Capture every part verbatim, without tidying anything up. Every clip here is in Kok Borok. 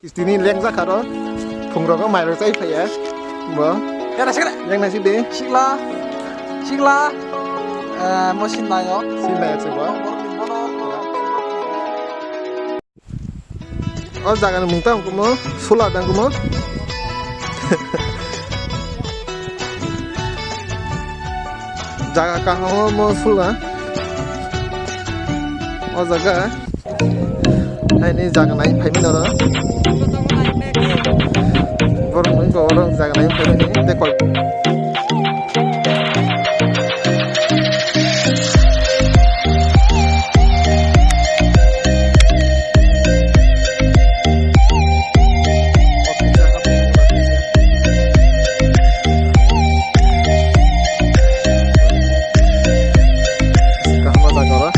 Tini leng jakha ro, phung rogo mai rok chai phaiya, bo. Era sikra. Leng nasi de. Sikla, sikla, eh, mo sin nayo. Sin nayo se bo. O jaga ni mung tang kumo, sula tang kumo. Jaga kaham o mo sula. O jaga. Naini jaga nai phaimani oro. Borok nungkha oro jaga nai phaimani tei koi. Kaham o jaga oro.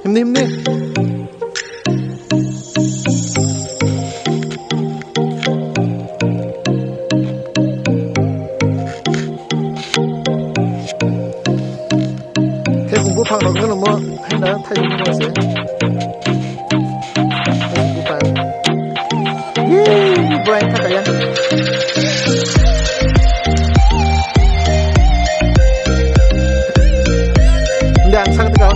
Himni, himni. Thaiphung buphang rok no mo haino thaiphung buphang se. Thaiphung buphang. Yee, buphang thaka ya. Hindi ang sakit ka.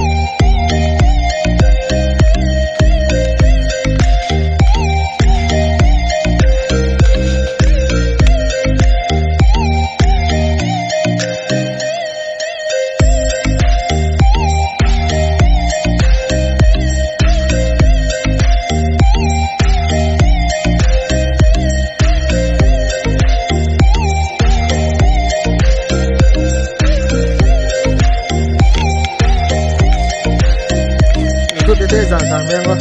Itu tete jaga mengo.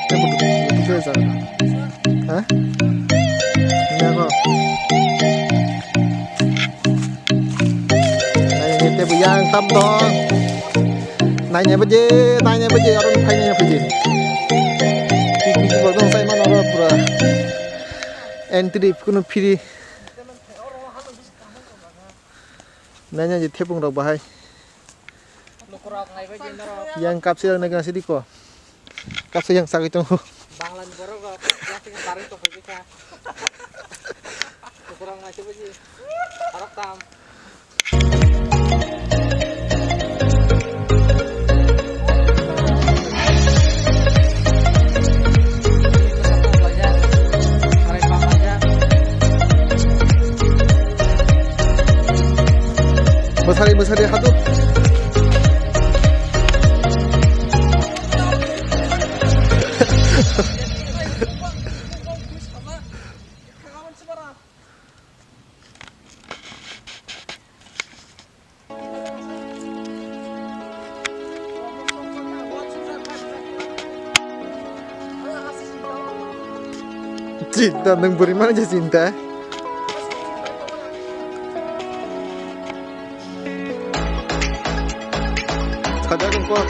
Itu tete jaga. Ha? Mengo. Naini tebo yang tam dong. Naini baje, naini baje, aron phai naini baje. Picnic bo dong sai mano ro pura. Entry kuno free. Naini je thepung rok bahai. Lukurok naibaidi norok. Yang kapsi rok naigra sidi ko. Kapsi yang sagwi tongo. Bangla ni borok rok, plastic ni barwi tongphai kha. Lukurok naibaidi. Arok tam. Mwsari, mwsari, hadu. Chinta, nwng bwrwi mani je chinta. Sajak wngkha.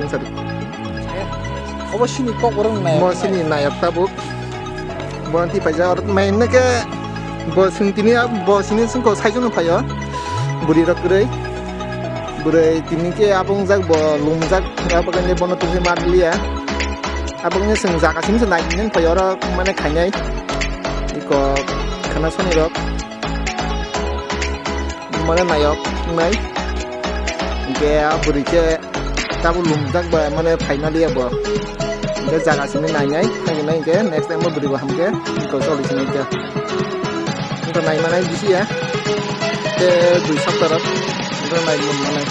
Sari. Obo sini kok borok nai. Mo sini nayok tabuk. Bo anti paija or mai ne ke bo sing tini a-, bo sini sing ko sai junu phaio. Buri rok kwrwi. Bwrwi tini ke abong jak bo lum jak. Abagani bono tungwi ma liya. Abagani sing jaga sini se nai nin phaio oro mane khainai. Iko khana soni rok. Mane nayok nai. Ke a buri ke Tabuk lumjak ba mane finally abo. Hingke jaga simi nainai, nainai hingke next time bo bwrwi bo hamke, hingke choli sini hingke. Hingke nai manai bisi ya. Te dui sapta rok, hingke nai mun manai.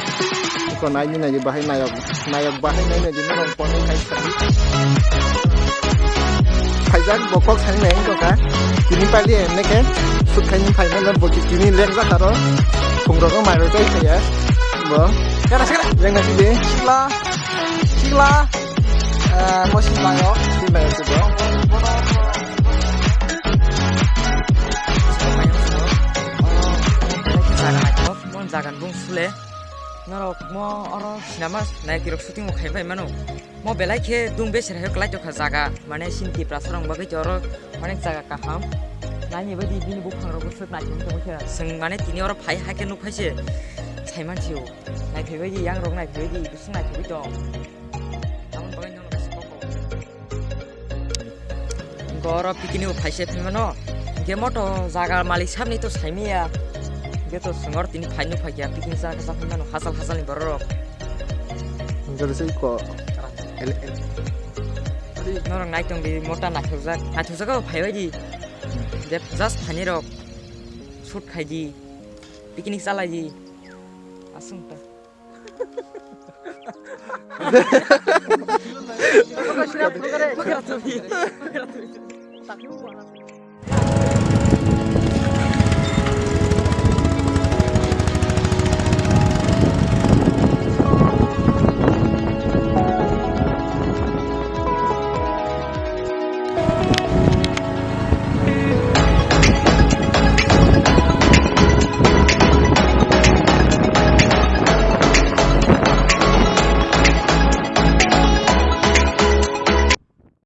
Hingke nai ni nai bahai nayok, nayok bahai nai nai jini rong pon nai sai. Phaijak bokhok sani nai wngkha. Tini pali emne khe sukhaini phaimano bo tini leng jakaro. Phungrok mairok jai khaya. Bo. Kera sekera. Leng nasi de. Sikla. Sikla. Eh, mo sikla yo. Sikla yo bo. Mon jagan bung sule. Norok mo oro sinama nai kirok shooting mo khai pai mano. Mo belai khe dung beser hai kwlai tokha jaga, mane sini Tiprasa rok bagwi to oro onek jaga kaham. Nani baidi bini buphang rok bwswk naithok tongwi khe. Chwng mane tini oro phai hai khe nuk phai se sai man sio. Naithok baidi yang rok naithok baidi bwswk naithok tong. Tamoni bagwi nono kisa kok kok. Hingke oro picnic o phai se phaimano. Hingke moto jaga malik sabni to saimiya. Hingke to chwng oro tini phai nuk phai khe picnic jaga sa phaimano hachal hachal ni borok rok. Hingke se ko. Norok nai tong di mota naithokjak. Naithokjak o phai bai di. Je just phani rok shoot khai di. Picnic chalai di. Aswng ta.